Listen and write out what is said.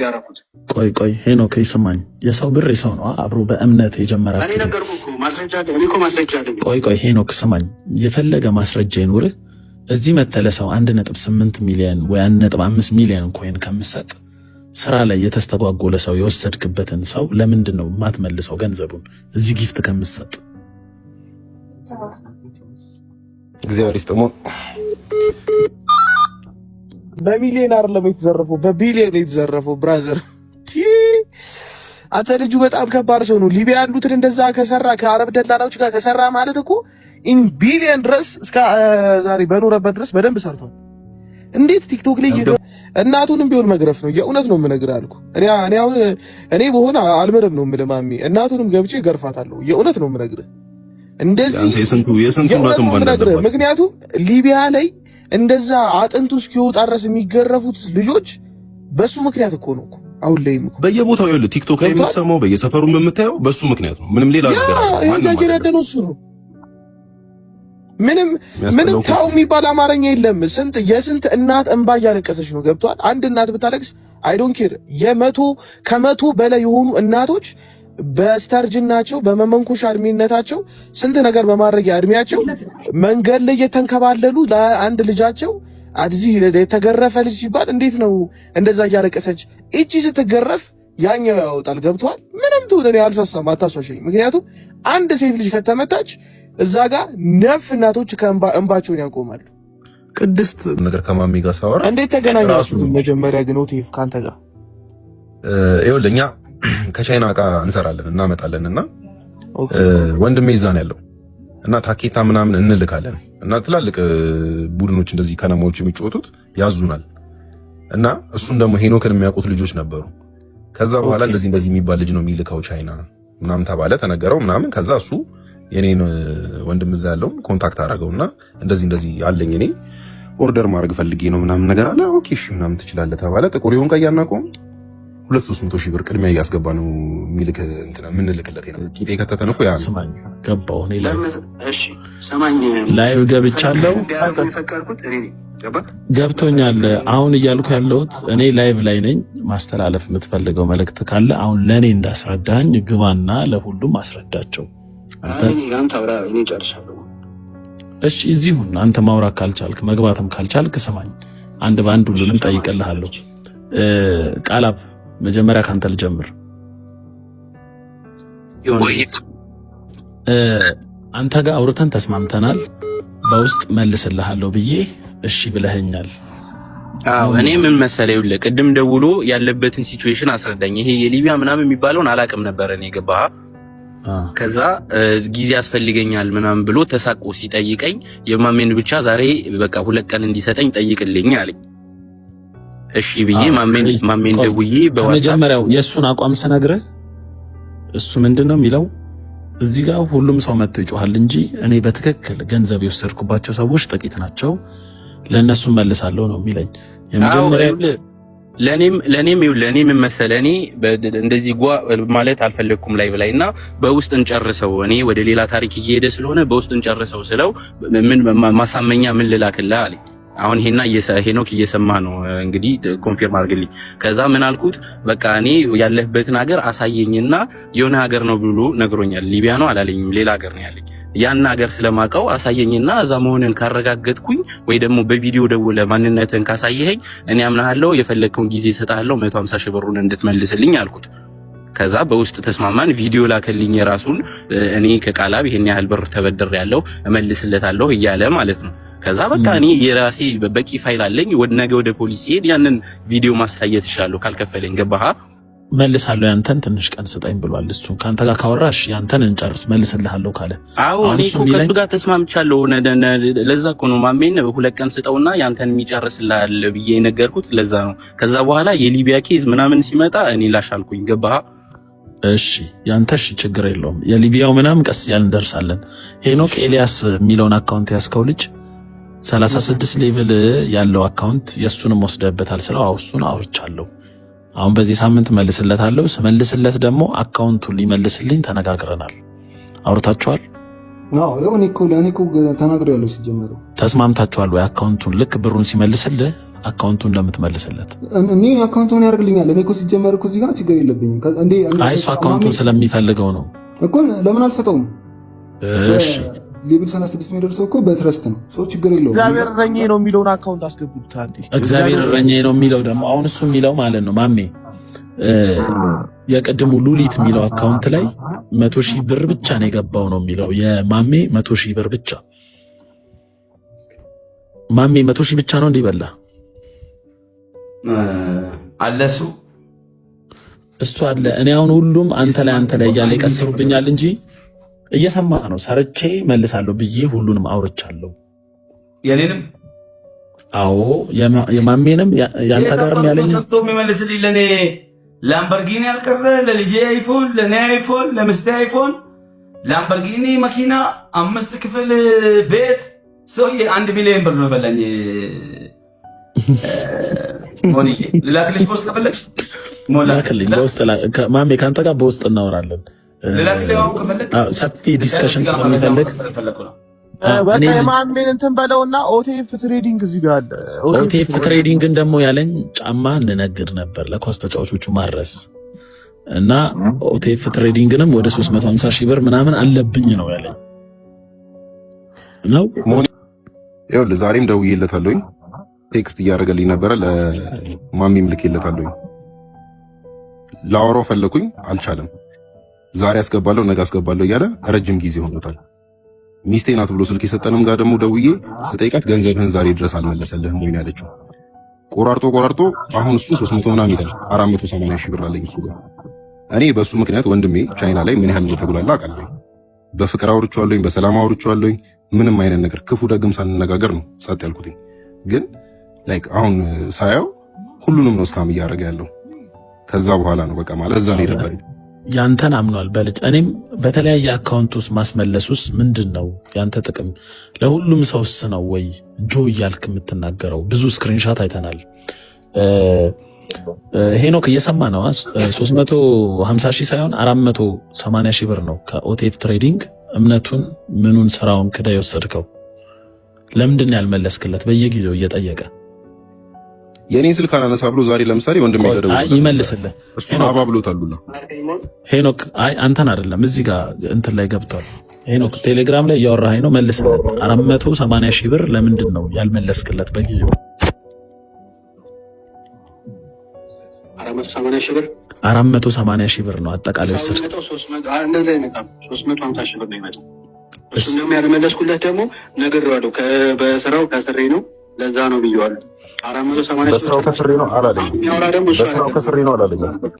ያደረኩት። ቆይ ቆይ ሄኖክ ይስማኝ፣ የሰው ብር የሰው ነው። አብሮ በእምነት እኔ የጀመራችሁ ነገርኩህ እኮ፣ ማስረጃ አለ። እኔ እኮ ማስረጃ አለኝ። ቆይ ቆይ ሄኖክ ስማኝ፣ የፈለገ ማስረጃ ይኑርህ፣ እዚህ መተህ ለሰው 1.8 ሚሊዮን ወይ 1.5 ሚሊዮን coin ከምሰጥ ስራ ላይ የተስተጓጎለ ሰው የወሰድክበትን ሰው ለምንድን ነው የማትመልሰው ገንዘቡን እዚህ gift ከምሰጥ? እግዚአብሔር ይስጥሞ። በሚሊዮን አይደለም የተዘረፈው፣ በቢሊዮን የተዘረፈው brother። አንተ ልጁ በጣም ከባድ ሰው ነው። ሊቢያ ያሉትን እንደዛ ከሰራ፣ ከአረብ ደላላዎች ጋር ከሰራ ማለት እኮ in billion ድረስ እስከ ዛሬ በኖረበት ድረስ በደንብ ሰርቷል። እንዴት ቲክቶክ ላይ እናቱንም ቢሆን መግረፍ ነው። የእውነት ነው የምነግርህ አልኩህ። እኔ አሁን እኔ በሆነ አልምርም ነው የምልህ ማሚ፣ እናቱንም ገብቼ ገርፋታለሁ። የእውነት ነው የምነግርህ። እንደዚህ የስንቱ የስንቱ የእውነት እናቱን ነው የምነግርህ። ምክንያቱም ሊቢያ ላይ እንደዛ አጥንቱ እስኪወጣ ድረስ የሚገረፉት ልጆች በሱ ምክንያት እኮ ነው እኮ። አሁን ላይም እኮ በየቦታው ይኸውልህ፣ ቲክቶክ ላይ ገብቶሃል? የምትሰማው፣ በየሰፈሩ የምታየው በሱ ምክንያት ነው። ምንም ሌላ ያ ነገር አይደለም። ማንም ይሄን አይደለም። ያደነው እሱ ነው። ምንም ምንም የሚያስጠላው እኮ ታው እሱ ነው። የሚባል አማርኛ የለም። ስንት የስንት እናት እንባ እያለቀሰች ነው። ገብቷል። አንድ እናት ብታለቅስ I don't care። 100 ከ100 በላይ የሆኑ እናቶች በስተርጅናቸው፣ በመመንኮሻ እድሜነታቸው፣ ስንት ነገር በማድረጊያ እድሜያቸው መንገድ ላይ እየተንከባለሉ ለአንድ ልጃቸው እዚህ የተገረፈ ልጅ ሲባል እንዴት ነው እንደዛ እያለቀሰች? እቺ ስትገረፍ ያኛው ያወጣል። ገብቷል። ምንም ትሁን እኔ አልሳሳም፣ አታሷሸኝ። ምክንያቱም አንድ ሴት ልጅ ከተመታች እዛ ጋር ነፍ እናቶች ከእንባ እንባቸውን ያቆማሉ። ቅድስት ነገር ከማሚ ጋር ሳወራ እንዴት ተገናኛችሁ ራሱ ግን? መጀመሪያ ግን ኦቴፍ ከአንተ ጋር ይኸውልህ፣ እኛ ከቻይና እቃ እንሰራለን፣ እናመጣለን እና ወንድሜ እዛ ነው ያለው እና ታኬታ ምናምን እንልካለን እና ትላልቅ ቡድኖች እንደዚህ ከነማዎች የሚጫወቱት ያዙናል እና እሱን ደግሞ ሄኖክን የሚያውቁት ልጆች ነበሩ። ከዛ በኋላ እንደዚህ እንደዚህ የሚባል ልጅ ነው የሚልከው ቻይና ምናምን ተባለ፣ ተነገረው ምናምን። ከዛ እሱ የኔን ወንድም እዛ ያለውን contact አደረገውና እንደዚህ እንደዚህ አለኝ፣ እኔ order ማድረግ ፈልጌ ነው ምናምን ነገር አለ። Okay እሺ ምናምን ትችላለህ ተባለ። ጥቁር ይሁን ቀይ አናውቀውም። 200-300 ሺህ ብር ቅድሚያ እያስገባ ነው የሚልክ እንትን የምንልክለት ነው። ቂጤ የከተተን እኮ ያ ነው። ስማኝ፣ ገባሁ እኔ live ለምን? እሺ ሰማኝ። Live ገብቻለሁ። እንዲያደርጉ የፈቀድኩት እኔ ነኝ። ገባህ? ገብቶኛል። አሁን እያልኩ ያለሁት እኔ live ላይ ነኝ። ማስተላለፍ የምትፈልገው መልእክት ካለ አሁን ለእኔ እንዳስረዳኝ ግባና ለሁሉም አስረዳቸው። አንተ እኔ አንተ አውራ፣ እኔ ጨርሻለሁ። እሺ እዚሁን አንተ ማውራት ካልቻልክ፣ መግባትም ካልቻልክ ስማኝ፣ አንድ በአንድ ሁሉንም ጠይቅልሃለሁ። ቃላብ፣ መጀመሪያ ካንተ ልጀምር። አንተ ጋር አውርተን ተስማምተናል። በውስጥ መልስልሃለሁ ብዬ እሺ ብለኸኛል። አዎ፣ እኔ ምን መሰለህ፣ ይኸውልህ፣ ቅድም ደውሎ ያለበትን situation አስረዳኝ። ይሄ የሊቢያ ምናምን የሚባለውን አላውቅም ነበር እኔ፣ ገባህ? ከዛ ጊዜ ያስፈልገኛል ምናምን ብሎ ተሳቆ ሲጠይቀኝ የማሜን ብቻ ዛሬ በቃ 2 ቀን እንዲሰጠኝ ጠይቅልኝ አለኝ። እሺ ብዬ ማሜን ደውዬ በዋትስአፕ ከመጀመሪያው የእሱን አቋም ስነግርህ እሱ ምንድን ነው የሚለው፣ እዚህ ጋር ሁሉም ሰው መጥቶ ይጮሃል እንጂ እኔ በትክክል ገንዘብ የወሰድኩባቸው ሰዎች ጥቂት ናቸው፣ ለእነሱ መልሳለሁ ነው የሚለኝ። የመጀመሪያ ለኔም ይኸውልህ፣ እኔ ምን መሰለህ፣ እኔ እንደዚህ ጓ ማለት አልፈለግኩም ላይ ላይ እና በውስጥ እንጨርሰው፣ እኔ ወደ ሌላ ታሪክ እየሄደ ስለሆነ በውስጥ እንጨርሰው ስለው ምን ማሳመኛ ምን ልላክልህ አለኝ። አሁን ሄና ሄኖክ እየሰማ ነው እንግዲህ፣ confirm አድርግልኝ። ከዛ ምን አልኩት፣ በቃ እኔ ያለህበትን ሀገር አሳየኝና የሆነ ሀገር ነው ብሎ ነግሮኛል። ሊቢያ ነው አላለኝም፣ ሌላ ሀገር ነው ያለኝ። ያን ሀገር ስለማውቀው አሳየኝና እዛ መሆንን ካረጋገጥኩኝ ወይ ደግሞ በቪዲዮ ደውለህ ማንነትህን ካሳየኸኝ እኔ አምናሃለሁ፣ የፈለግከውን ጊዜ እሰጥሃለሁ፣ 150 ሺህ ብሩን እንድትመልስልኝ አልኩት። ከዛ በውስጥ ተስማማን። ቪዲዮ ላከልኝ የራሱን፣ እኔ ከቃላብ ይሄን ያህል ብር ተበድሬያለሁ፣ እመልስለታለሁ እያለ ማለት ነው። ከዛ በቃ እኔ የራሴ በቂ ፋይል አለኝ። ወደ ነገ ወደ ፖሊስ ሲሄድ ያንን ቪዲዮ ማሳየት እችላለሁ ካልከፈለኝ። ገባህ? መልሳለሁ፣ ያንተን ትንሽ ቀን ስጠኝ ብሏል። እሱ ከአንተ ጋር ካወራሽ ያንተን እንጨርስ መልስልሃለሁ ካለ አዎ፣ አሁን እኔ እሱ እኮ የሚለኝ ከእሱ ጋር ተስማምቻለሁ። ለዛ እኮ ነው ማሜን 2 ቀን ስጠውና ያንተን የሚጨርስልሃል ብዬ የነገርኩት ለዛ ነው። ከዛ በኋላ የሊቢያ case ምናምን ሲመጣ እኔ ላሽ አልኩኝ። ገባህ? እሺ ያንተ እሺ፣ ችግር የለውም። የሊቢያው ምናምን ቀስ እያልን እንደርሳለን። ሄኖክ ኤልያስ የሚለውን account ያስከው ልጅ 36 level ያለው account የእሱንም ወስደበታል ስለው አዎ እሱን አውርቻለሁ። አሁን በዚህ ሳምንት መልስለታለሁ። ስመልስለት ደግሞ account ኡን ሊመልስልኝ ተነጋግረናል። አውርታችኋል? አዎ፣ ያው እኔ እኮ ተናግሬያለሁ ሲጀመረው። ተስማምታችኋል ወይ? Account ኡን ልክ ብሩን ሲመልስልህ account ኡን እንደምትመልስለት። እኔ account ኡ ምን ያደርግልኛል? እኔ እኮ ሲጀመር እኮ እዚህ ጋር ችግር የለብኝም። አይ እሱ account ኡን ስለሚፈልገው ነው እኮ። ለምን አልሰጠውም? እሺ። Level 36 የሚደርሰው እኮ በ trust ነው። ሰው ችግር የለውም። እግዚአብሔር እረኛዬ ነው የሚለውን account አስገቡታል። እግዚአብሔር እረኛዬ ነው የሚለው ደግሞ አሁን እሱ የሚለው ማለት ነው ማሜ፣ የቅድሙ ሉሊት የሚለው account ላይ 100,000 ብር ብቻ ነው የገባው ነው የሚለው። የማሜ 100,000 ብር ብቻ። ማሜ፣ 100,000 ብቻ ነው እንዲበላ አለ እሱ። እሱ አለ። እኔ አሁን ሁሉም አንተ ላይ አንተ ላይ እያለ ይቀስሩብኛል እንጂ እየሰማ ነው። ሰርቼ መልሳለሁ ብዬ ሁሉንም አውርቻለሁ። የኔንም? አዎ፣ የማሜንም ያንተ ጋርም ያለኝ። ሰጥቶ የሚመልስልኝ? ለእኔ ላምበርጊኒ አልቀረ፣ ለልጄ አይፎን፣ ለእኔ አይፎን፣ ለሚስቴ አይፎን፣ ላምበርጊኒ መኪና፣ አምስት ክፍል ቤት። ሰውዬ 1 ሚሊዮን ብር ነው የበላኝ። ሞኒዬ፣ ልላክልሽ በውስጥ ከፈለግሽ። ላክልኝ በውስጥ ማሜ፣ ከአንተ ጋር በውስጥ እናወራለን። ልላክልህ አሁን ከፈለግ። ሰፊ discussion ስለሚፈልግ። በቃ የማሜን እንትን በለውና OTF Trading እዚህ ጋር አለ። OTF Trading ን ደግሞ ያለኝ ጫማ እንነግድ ነበር ለኳስ ተጫዋቾቹ ማድረስ እና OTF Trading ንም ወደ 350 ሺህ ብር ምናምን አለብኝ ነው ያለኝ ነው። ይኸውልህ፣ ዛሬም ደውዬለታለሁኝ። Text እያደረገልኝ ነበረ። ለማሚም ልኬለታለሁኝ። ላወራው ፈለኩኝ፣ አልቻለም። ዛሬ አስገባለሁ፣ ነገ አስገባለሁ እያለ ረጅም ጊዜ ሆኖታል። ሚስቴ ናት ብሎ ስልክ የሰጠንም ጋር ደግሞ ደውዬ ስጠይቃት ገንዘብህን ዛሬ ድረስ አልመለሰልህም ወይ ነው ያለችው። ቆራርጦ ቆራርጦ አሁን እሱ 300 ምናምን ይላል። 480 ሺህ ብር አለኝ እሱ ጋር። እኔ በእሱ ምክንያት ወንድሜ ቻይና ላይ ምን ያህል እንደተጉላላ አውቃለሁ። በፍቅር አውርቼዋለሁኝ፣ በሰላም አውርቼዋለሁኝ። ምንም አይነት ነገር ክፉ ደግም ሳንነጋገር ነው ጸጥ ያልኩትኝ። ግን like አሁን ሳየው ሁሉንም ነው scam እያደረገ ያለው። ከዛ በኋላ ነው በቃ ማለት እዛ ነው የደበረኝ። ያንተን አምኗል በልጅ። እኔም በተለያየ account ውስጥ ማስመለስ ውስጥ ምንድን ነው ያንተ ጥቅም? ለሁሉም ሰውስ ነው ወይ ጆ እያልክ የምትናገረው? ብዙ screenshot አይተናል። ሄኖክ እየሰማ ነው። 350 ሺህ ሳይሆን 480 ሺህ ብር ነው ከ OTF Trading እምነቱን ምኑን ስራውን ክዳ የወሰድከው። ለምንድን ነው ያልመለስክለት? በየጊዜው እየጠየቀ። የኔን ስልክ አላነሳ ብሎ ዛሬ ለምሳሌ ወንድሜ ጋር ደውሎ ይመልስልህ። እሱን አባብሎታል ሁላ። ሄኖክ፣ አይ አንተን አይደለም፣ እዚህ ጋር እንትን ላይ ገብቷል። ሄኖክ ቴሌግራም ላይ እያወራኸኝ ነው፣ መልስለት። 480 ሺህ ብር ለምንድን ነው ያልመለስክለት በጊዜው? 480 ሺህ ብር? 480 ሺህ ብር ነው አጠቃላይ ወሰድ። እንደዛ አይመጣም። 350 ሺህ ብር ነው ይመጣው። እሱም ደግሞ ያልመለስኩለት ደግሞ ነግሬዋለሁ። በስራው ከስሬ ነው፣ ለዛ ነው ብዬዋለሁ። 480 በስራው ከስሬ ነው አላለኝም። የሚያወራ ደግሞ እሱ በስራው ከስሬ ነው አላለኝም።